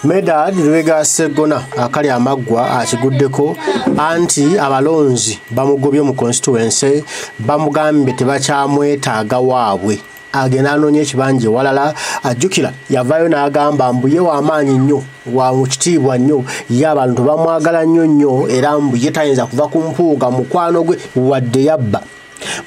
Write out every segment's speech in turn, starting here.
Medard Lubega Sseggona akali amaggwa akiguddeko anti abalonzi bamugobye mu constituency, bamugambye tebakyamwetaaga waabwe, agenda anoonya ekibanja ewalala. Ajjukira yavaayo n'agamba mbu ye w'amaanyi nnyo, wa mu kitiibwa nnyo, ye abantu bamwagala nnyo nnyo, era mbu ye tayinza kuva ku Mpuuga mukwano gwe wadde yabba,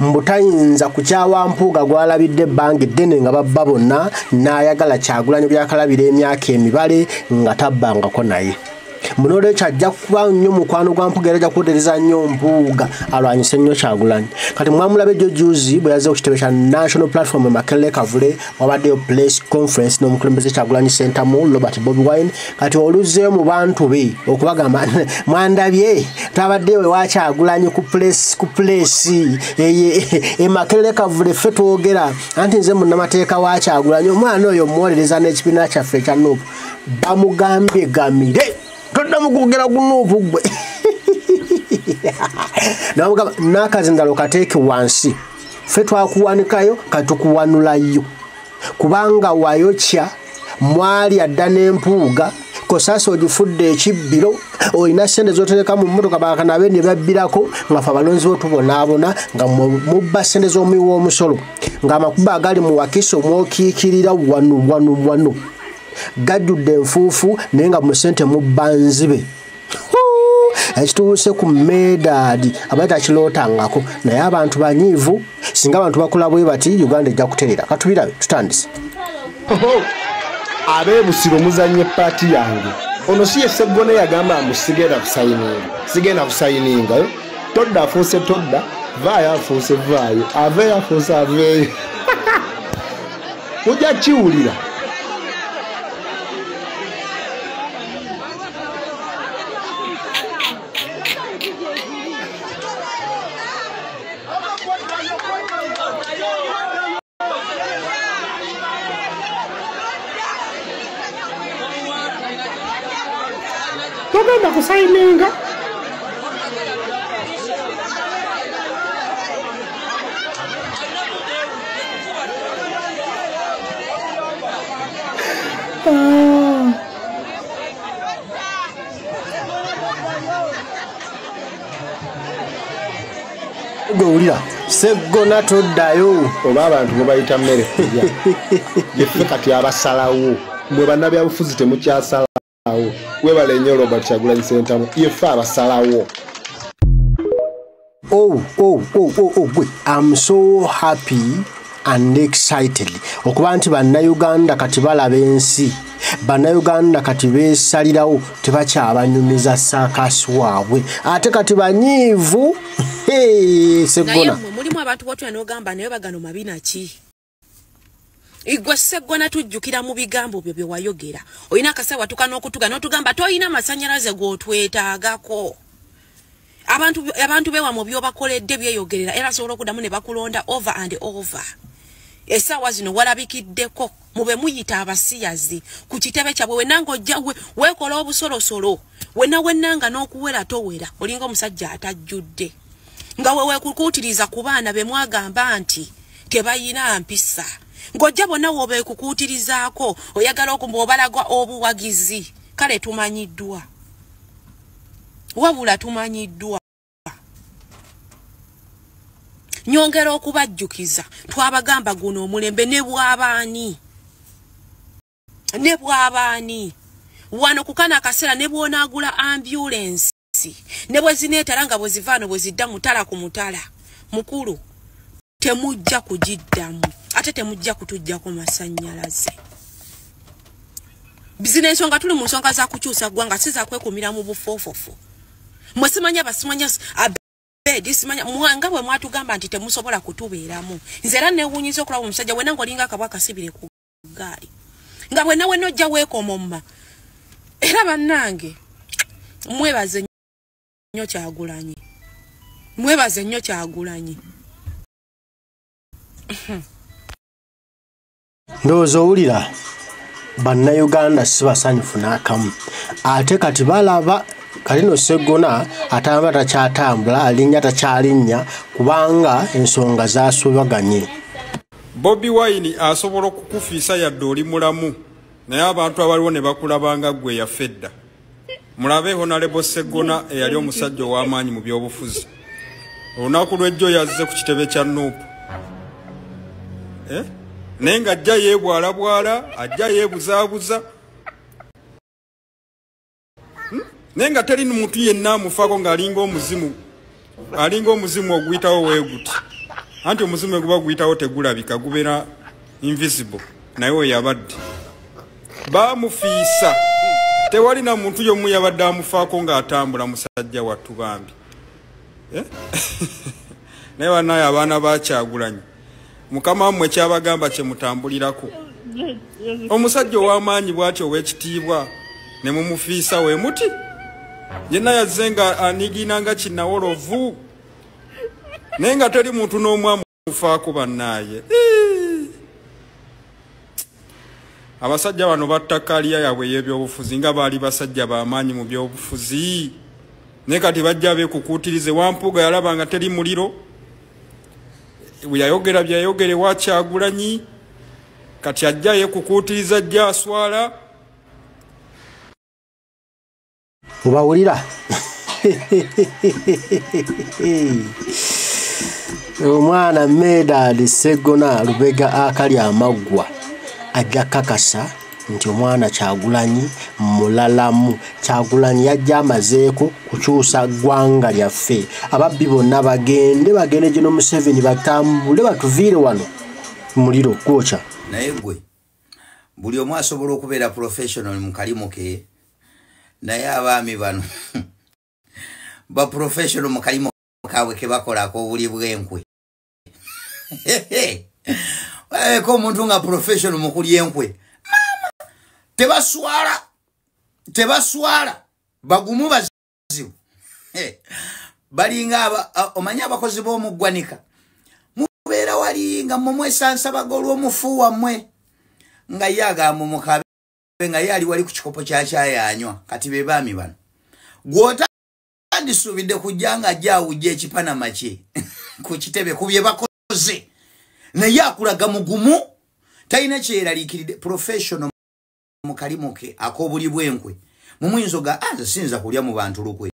mbu tayinza kukyawa Mpuuga gw'alabidde ebbanga eddene nga babba bonna, n'ayagala Kyagulanyi byakalabira emyaka emibale nga tabbangako naye. Munoolwekyo ajja kuba nnyo mukwano gwa Mpuuga era ajja kuwolereza nnyo Mpuuga alwanyise nnyo Kyagulanyi. Kati mwamulabe jjo juzi bwe yazze ku kitebe kya National Platform e Makerere Kavule, wabaddeyo press conference n'omukulembeze Kyagulanyi Ssentamu Robert Bobi Wine. Kati oluzzeeyo mu bantu be okubagamba mwandabye twabaddeyo ewa Kyagulanyi ku press e Makerere Kavule, ffe twogera anti nze munnamateeka wa Kyagulanyi, omwana oyo muwolereza n'ekibiina kyaffe ekya NUP. Bamugambye gamire toddamu kwogera ku NUP ggwe. N'amugamba n'akazindalo kateeke wansi, ffe twakuwanikayo katukuwanulayo, kubanga wayokya mwalya dda n'empuuga, kosasa ogifudde ekibbiro, olina ssente z'otereka mu mmotoka bakanabe ne babbirako, nga ffe abalonzi bo tubonaabona nga mubba ssente z'omuwi w'omusolo, ng'amakubo agali mu Wakiso mwokiikirira wano wano wano gajjudde enfuufu, naye nga mu ssente mubba nzibe. Ekituuse ku Medard abaye takirootangako, naye abantu banyiivu. Singa abantu bakola bwe bati Uganda ejja kuterera. Katubirabe, tutandise. Ab'ebusiro muzannye paati yange. Ono si ye Sseggona yagamba mbu sigenda kusayininga, todda afuuse todda, vaayo afuuse vaayo, aveeyo afuuse aveeyo. Mujja kiwulira. Togenda kusayininga. Gwe wulira Sseggona toddayo. Oba abantu mubayita mmere kulya, yeffe kati abasalawo, mwe bannabyabufuzi temukyasalawo. Webale nnyo Robert Kyagulanyi Ssentamu, yeffe abasalawo. Oh, gwe, I'm so happy and excited okuba nti bannayuganda kati balaba ensi, bannayuganda kati beesalirawo, tebakyabanyumiza saakasi waabwe, ate kati banyiivu. Sseggona mulimu abantu botula n'ogamba naye bagano mabina ki? Igwe Sseggona tujjukira mu bigambo byo bye wayogera, olina akasawa tuka n'okutuga n'otugamba toyina masannyalaze g'otwetaagako. Abantu bewamu byobakoledde byeyogerera, era asobola okuddamu ne bakulonda over and over. Essaawa zino walabikiddeko mube muyita abasiyazi ku kitebe kyabwe, wenna ng'ojja weekola obusolosolo, wenna wennanga n'okuwera towera, olinga omusajja atajjudde, nga we weekukuutiriza ku baana be mwagamba nti tebayina mpisa, ng'ojja bonna w'obeekukuutirizaako oyagala obalaga obuwagizi. Kale tumanyiddwa, wabula tumanyiddwa. Nyongera okubajjukiza, twabagamba guno omulembe ne bw'abaani, ne bw'abaani wano kukana akaseera, ne bw'onaagula ambulensi ne bwe zineetala nga bwe zivaano bwe zidda mutala ku mutala mukulu, temujja kugiddamu, ate temujja kutuggyako masannyalaze. Zino ensonga tuli mu nsonga za kukyusa ggwanga, si za kwekumira mu bufoofofo. Mwe simanya basimanya abedi simanya nga bwe mwatugamba nti temusobola kutubeeramu. Nze era neewuunyiza okulaba omusajja wenna ng'olinga akabwa akasibire ku ggaali, nga bwenna wenna ojja weekomomma. Era bannange mwebaze nnyo Kyagulanyi, mwebaze nnyo Kyagulanyi. Ndowooza owulira bannayuganda si basanyufu n'akamu, ate kati balaba kalino Sseggona atamba takyatambula, alinnya takyalinnya, kubanga ensonga zaasubaganye. Bobi Wine asobola okukufiisa yadde oli mulamu. Naye abantu abaliwo ne bakulabanga ggwe yaffe dda. Mulabe Honorable Sseggona eyali omusajja ow'amaanyi mu byobufuzi. Olunaku lw'ejjo yazze ku kitebe kya NUP. Naye ng'ajja yeebwalabwala, ajja yeebuzaabuza. Naye nga teri muntu yenna amufaako ng'alinga omuzimu. Alinga omuzimu oguyitawo weeguti. Anti omuzimu guba guyitawo tegulabika, gubeera invisible. Naye oyo yabadde. Baamufiisa. Tewali na muntu y'omu yabadde amufaako ng'atambula musajja wattu bambi. Naye bannaye abaana ba Kyagulanyi, Mukama wammwe kyabagamba kye mutambulirako. Omusajja ow'amaanyi bw'atyo ow'ekitiibwa ne mumufiisa we muti. Yenna yazze nga anigiina nga kinnawolovu. Naye nga teri muntu n'omu amufaako bannaaye. Abasajja bano batta kaliya yaabwe ey'ebyobufuzi nga baali basajja b'amaanyi mu byobufuzi. Naye kati bajja beekukuutirize. Wampuuga yalaba nga teri muliro. Bwe yayogera byayogera ewa Kyagulanyi. Kati ajja yeekukuutiriza, ajja aswala. Obawulira? Omwana Medard Sseggona Lubega akali amaggwa ajja kakasa nti omwana Kyagulanyi mulalamu. Kyagulanyi yajja amazeeko kukyusa ggwanga lyaffe. Ababbi bonna bagende bagende gino Museveni batambule batuviire wano muliro gwokya. Naye gwe buli omu asobola okubeera professional mu kalimu ke, naye abaami bano ba professional mu kalimu kaabwe ke bakolako obuli bw'enkwe. Walabika omuntu nga professional mu kulya enkwe. Maama, tebaswala, tebaswala, bagumu bazibu. Balinga omanyi abakozi b'omuggwanika mubeera wali nga mmwe mwesansabaga olw'omufu wammwe, nga ye agamba mukabe nga ye ali wali ku kikopo kya kyayi anywa. Kati be baami bano gw'otandisuubidde kujja nga ajja awujja ekipanama kye ku kitebe ku bye bakoze, naye akulaga mugumu, talina kyeraliikiridde. Professional mu kalimu ke ak'obuli bw'enkwe. Mumuyinza oga nze siyinza kulya mu bantu lukwe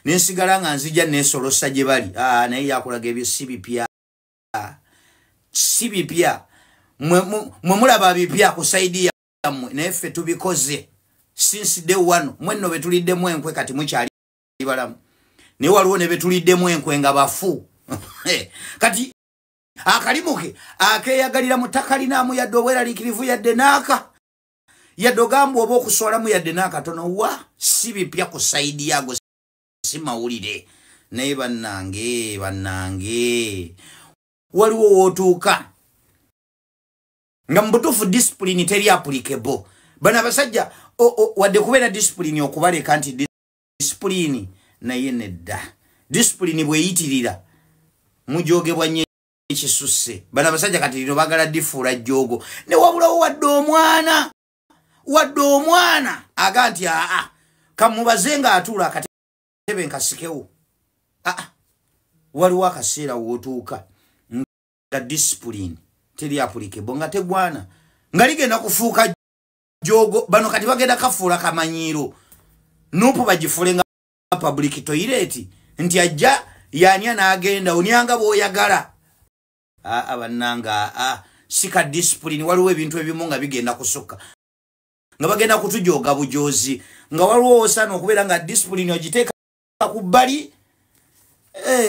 nensigala nga nzija neesolosa gye bali. Naye yakulaga ebyo si bipya, si bipya. Mwe mulaba bipya ku saidi yammwe, naye ffe tubikoze since day one. Mwe nno betuliddemu enkwe kati mukyali balamu, naye waliwo ne betuliddemu enkwe nga bafu. Kati akalimu ke akeeyagalira mu takalinaamu yadde obweraliikirivu yadde n'aka yadde ogamba oba okuswalamu yadde n'akatono. Wa si bipya ku saidi yago, si mawulire. Naye bannange, bannange, waliwo wootuuka nga mu butuufu discipline teri applicable. Bano abasajja wadde kubeera discipline okubaleka nti discipline, naye nedda. Discipline bweyitirira mujogebwa nnyo ekisusse. Bano abasajja kati lino baagala difuula jjoogo, ne wabulawo wadde omwana, wadde omwana aga nti aa kamubaze ng'atuula akatebe nkasikewo. Aa, waliwo akaseera wootuuka nga discipline teri applicable, nga tegwana, nga ligenda kufuuka jjoogo. Bano kati bagenda kafuula kamanyiiro. Nupu bagifuule nga public toilet nti ajja yanya n'agenda onyanga bw'oyagala. Aa bannanga, aa sika discipline. Waliwo ebintu ebimu nga bigenda kusukka, nga bagenda kutujooga bujoozi, nga waliwo osaana okubeera nga discipline ogiteeka ku bbali,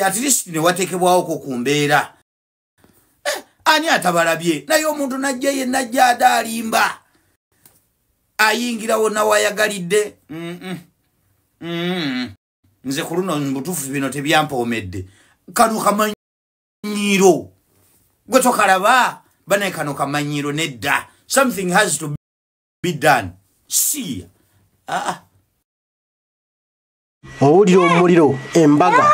at least ne wateekebwawoko ku mbeera. Ani atabalabye? Naye omuntu najja ye najja ate alimba, ayingira wonna wayagalidde. Nze ku luno mubutuufu bino tebyampomedde. Kano kamanyiiro gwe tokalaba banaye, kano kamanyiiro nedda. Something has to be done. See, Owulira omuliro embaga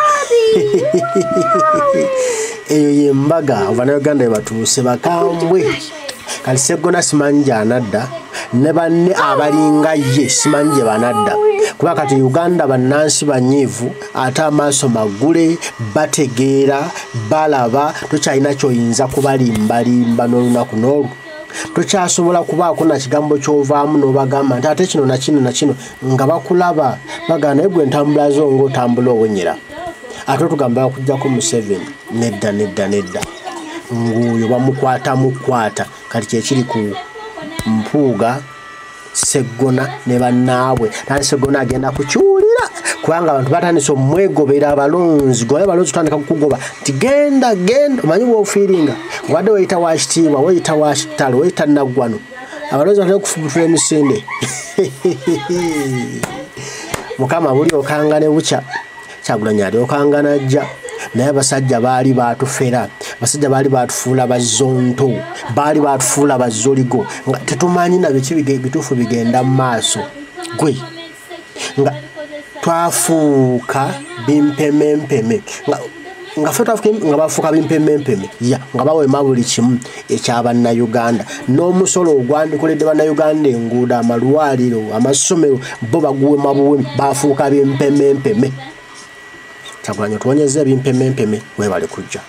eyo y'embaga Bannayuganda batuuse bakambwe. Kati Sseggona simanyi gy'anadda ne banne abalinga ye simanyi gye banadda, kuba kati Uganda bannansi banyiivu ate amaaso maggule, bategeera, balaba, tokyalina ky'oyinza kubalimbalimba n'olunaku n'olwo. Tokyasobola kubaako na kigambo ky'ovaamu n'obagamba nti ate kino na kino na kino, nga bakulaba bagamba naye gwe entambula zo ng'otambula owenyera. Ate otugamba bakuggyako Museveni, nedda nedda nedda, ng'oyo bamukwata mukwata. Kati kyekiri ku Mpuuga, Sseggona ne bannaabwe. Nani Sseggona agenda kukiwulira kubanga abantu batandise omwegobera abalonzi. Gwe abalonzi tutandika kukugoba nti genda genda, omanyi bw'ofiiringa obadde weeyita wa kitiibwa, weeyita wa kitalo, weeyita naggwano, abalonzi batandika okufubutula emisinde. Mukama buli okanga ne bukya, Kyagulanyi alyokanga n'ajja. Naye abasajja baali baatufera, abasajja baali baatufuula bazonto, baali baatufuula bazoligo, nga tetumanyi na biki bituufu bigenda mu maaso. Gwe nga twafuuka bimpemempeme, nga ffe twafuuka, nga bafuuka bimpemempeme, ya nga bawema buli kimu eky'abannayuganda. N'omusolo ogwandikoledde bannayuganda enguudo, amalwaliro, amasomero, bo baguwema buwemi, bafuuka bimpemempeme. Kyagulanyi otuwonyezza ebimpemempeme, weebale kujja.